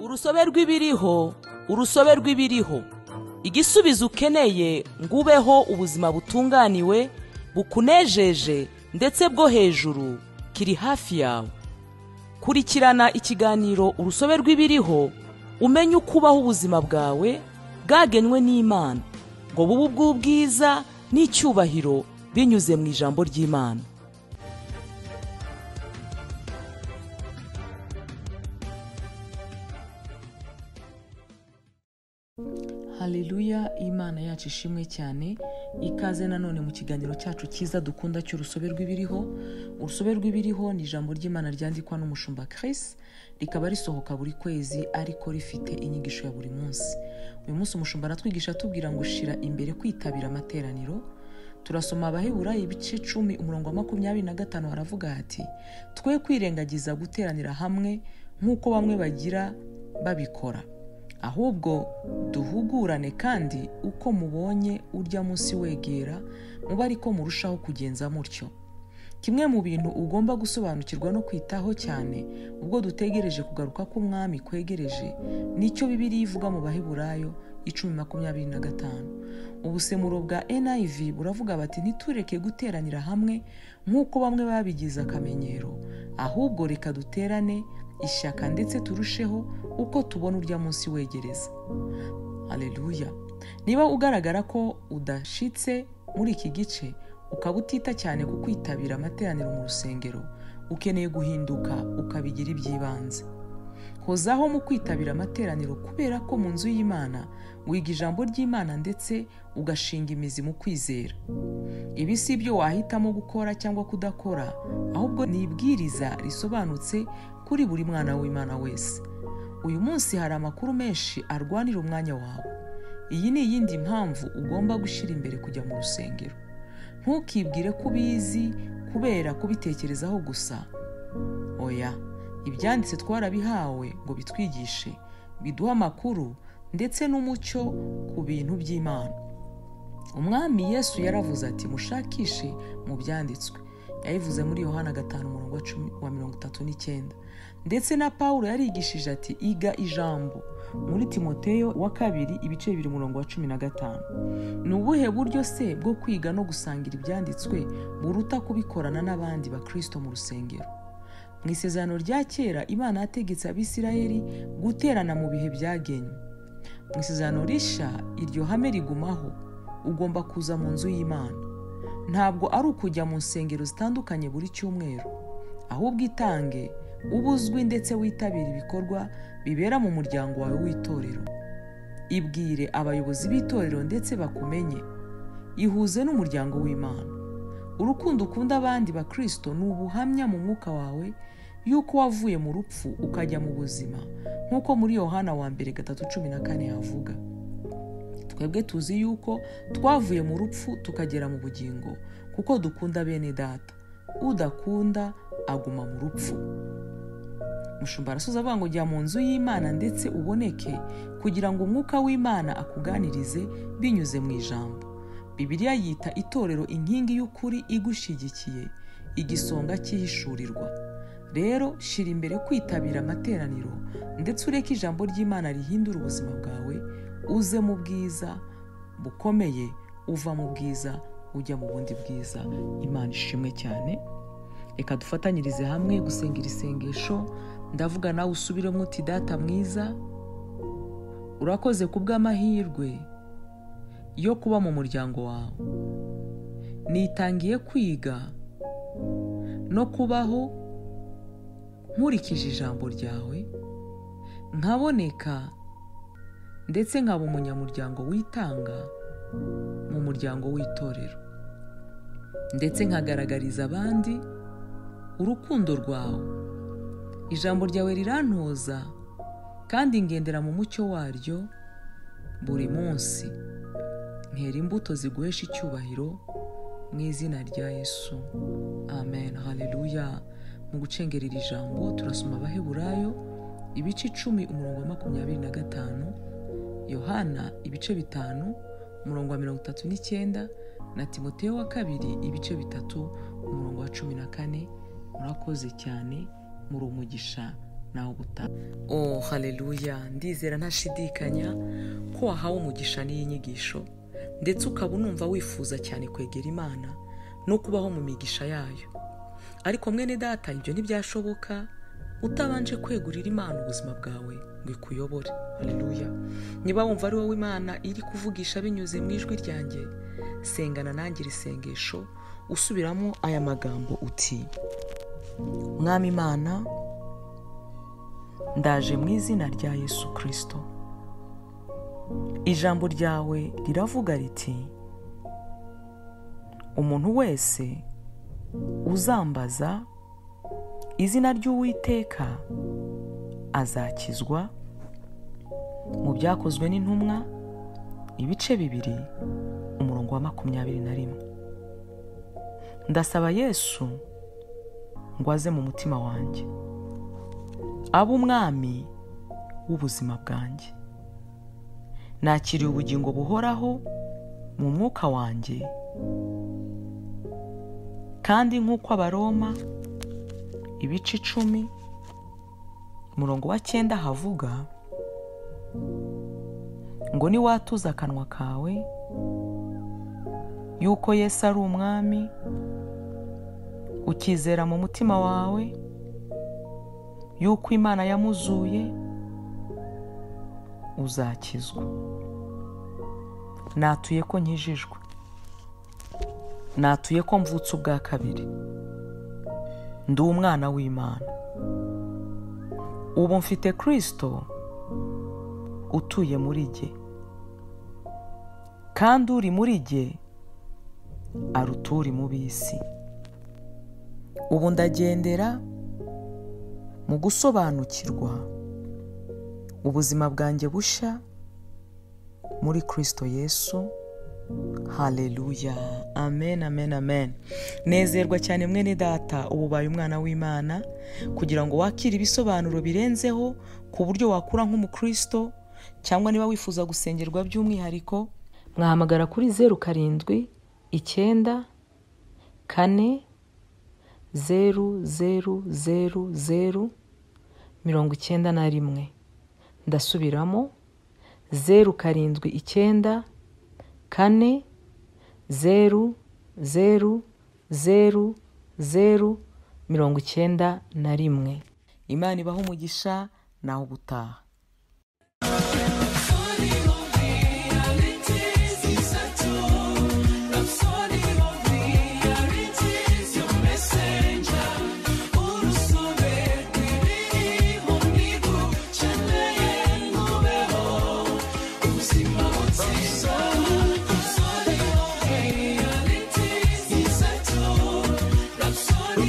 Urusobe rw'ibiriho, urusobe rw'ibiriho. Igisubizo ukeneye ngo ubeho ubuzima butunganiwe, bukunejeje ndetse bwo hejuru kiri hafi yawe. Kurikirana ikiganiro urusobe rw'ibiriho, umenye uko ubaho ubuzima bwawe bwagenwe n'Imana ngo bube ubw'ubwiza n'icyubahiro binyuze mu ijambo ry'Imana. Haleluya, Imana yacu ishimwe cyane. Ikaze nanone mu kiganiro cyacu cyiza dukunda cy'urusobe rw'ibiriho. Urusobe rw'ibiriho ni ijambo ry'Imana ryandikwa n'umushumba Chris, rikaba risohoka buri kwezi ariko rifite inyigisho ya buri munsi. Uyu munsi umushumba aratwigisha atubwira ngo shira imbere kwitabira amateraniro. Turasoma Abaheburayo ibice 10 umurongo wa 25, haravuga ati: twe kwirengagiza guteranira hamwe nk'uko bamwe bagira babikora, ahubwo duhugurane, kandi uko mubonye urya munsi wegera muba ariko murushaho kugenza mutyo. Kimwe mu bintu ugomba gusobanukirwa no kwitaho cyane ubwo dutegereje kugaruka k'umwami kwegereje, nicyo Bibiliya ivuga mu Baheburayo 10:25. Ubusemuro bwa NIV buravuga bati: ntitureke guteranira hamwe nk'uko bamwe babigize akamenyero, ahubwo reka duterane ishyaka ndetse turusheho uko tubona urya munsi wegereza. Haleluya. Niba ugaragara ko udashitse muri iki gice, ukaba utita cyane ku kwitabira amateraniro mu rusengero, ukeneye guhinduka ukabigira iby'ibanze. Hozaho mu kwitabira amateraniro, kubera ko mu nzu y'Imana wiga ijambo ry'Imana ndetse ugashinga imizi mu kwizera. Ibi si ibyo wahitamo gukora cyangwa kudakora, ahubwo ni ibwiriza risobanutse kuri buri mwana w'Imana wese. Uyu munsi hari amakuru menshi arwanira umwanya wawe. Iyi ni iyindi mpamvu ugomba gushyira imbere kujya mu rusengero. Ntukibwire ko ubizi kubera kubitekerezaho gusa. Oya, ibyanditse twarabihawe ngo bitwigishe, biduhe amakuru ndetse n'umucyo ku bintu by'Imana. Umwami Yesu yaravuze ati: mushakishe mu byanditswe. Yabivuze muri Yohana 5 umurongo wa 39. Ndetse na Paulo yarigishije ati: iga ijambo, muri Timoteyo wa 2 ibice 2 umurongo wa 15. Ni ubuhe buryo se bwo kwiga no gusangira ibyanditswe buruta kubikorana n'abandi bakristo mu rusengero? Mu isezerano rya kera, Imana yategetse Abisirayeli guterana mu bihe byagenwe. Mu isezerano rishya, iryo hame rigumaho: ugomba kuza mu nzu y'Imana. Ntabwo ari ukujya mu nsengero zitandukanye buri cyumweru, ahubwo itange, ubuzwi ndetse witabira ibikorwa bibera mu muryango wawe w'itorero. Ibwire abayobozi b'itorero ndetse bakumenye. Ihuze n'umuryango w'Imana. Urukundo ukunda abandi bakristo ni ubuhamya mu mwuka wawe yuko wavuye mu rupfu ukajya mu buzima, nk'uko muri Yohana wa 3:14 havuga. Twebwe tuzi yuko twavuye mu rupfu tukagera mu bugingo, kuko dukunda bene data. Udakunda aguma mu rupfu. Mushumba arasoza avuga ngo jya mu nzu y'Imana ndetse uboneke, kugira ngo umwuka w'Imana akuganirize binyuze mu ijambo. Bibiliya yita itorero inkingi y'ukuri igushyigikiye, igisonga cy'ihishurirwa. Rero shira imbere kwitabira amateraniro ndetse ureke ijambo ry'Imana rihindura ubuzima bwawe, uze mu bwiza bukomeye, uva mu bwiza ujya mu bundi bwiza. Imana ishimwe cyane. Reka dufatanyirize hamwe gusenga iri sengesho. Ndavuga nawe usubiremo uti: Data mwiza, urakoze kubw'amahirwe yo kuba mu muryango wawe. Nitangiye kwiga no kubaho nkurikije ijambo ryawe, nkaboneka ndetse nkaba umunyamuryango witanga mu muryango w'itorero, ndetse nkagaragariza abandi urukundo rwawe. Ijambo ryawe rirantoza kandi ngendera mu mucyo waryo buri munsi. Nkera imbuto ziguhesha icyubahiro mu izina rya Yesu. Amen. Haleluya. Mu gucengera iri jambo turasoma Abaheburayo ibice 10 umurongo wa 25, Yohana ibice 5 umurongo wa 39 na Timoteyo wa 2 ibice 3 umurongo wa 14. Murakoze cyane, muri umugisha. Nawe ubutaha. Oh, haleluya! Ndizera ntashidikanya ko wahawe umugisha n'iyi nyigisho, ndetse ukaba unumva wifuza cyane kwegera Imana no kubaho mu migisha yayo. Ariko mwene data, ibyo ntibyashoboka utabanje kwegurira Imana ubuzima bwawe ngo ikuyobore. Haleluya! Niba wumva ari wowe Imana iri kuvugisha binyuze mu ijwi ryanjye, sengana nanjye iri sengesho usubiramo aya magambo uti: Mwami Imana, ndaje mu izina rya Yesu Kristo. Ijambo ryawe riravuga riti: umuntu wese uzambaza izina ry'Uwiteka azakizwa. Mu Byakozwe n'Intumwa ibice 2 umurongo wa 21. Ndasaba Yesu ngo aze mu mutima wanjye, abe umwami w'ubuzima bwanjye. Nakiriye ubugingo buhoraho mu mwuka wanjye, kandi nk'uko Abaroma ibice 10 umurongo wa 9 havuga ngo niwatuza akanwa kawe yuko Yesu ari umwami, ukizera mu mutima wawe yuko Imana yamuzuye, uzakizwa. Natuye ko nkijijwe, natuye ko mvutse ubwa kabiri, ndi umwana w'Imana. Ubu mfite Kristo utuye muri jye, kandi uri muri jye aruta uri mu b'isi. Ubu ndagendera mu gusobanukirwa ubuzima bwanjye bushya muri Kristo Yesu. Haleluya! Amen, amen, amen. Nezerwa cyane mwene data, ubu ubaye umwana w'Imana. Kugira ngo wakire ibisobanuro birenzeho ku buryo wakura nk'umukristo, cyangwa niba wifuza gusengerwa by'umwihariko, mwahamagara kuri 0 7 9 4 0 0 0 0 91. Ndasubiramo: 0 7 9 4 0 0 0 0 91. Imana ibahe umugisha. Nawe ubutaha. Rhapsody of realities, your messenger. Urusobe rw'ibiriho ntigukeneye ntubeho ubuzima butsinda. Rhapsody of realities, Rhapsody.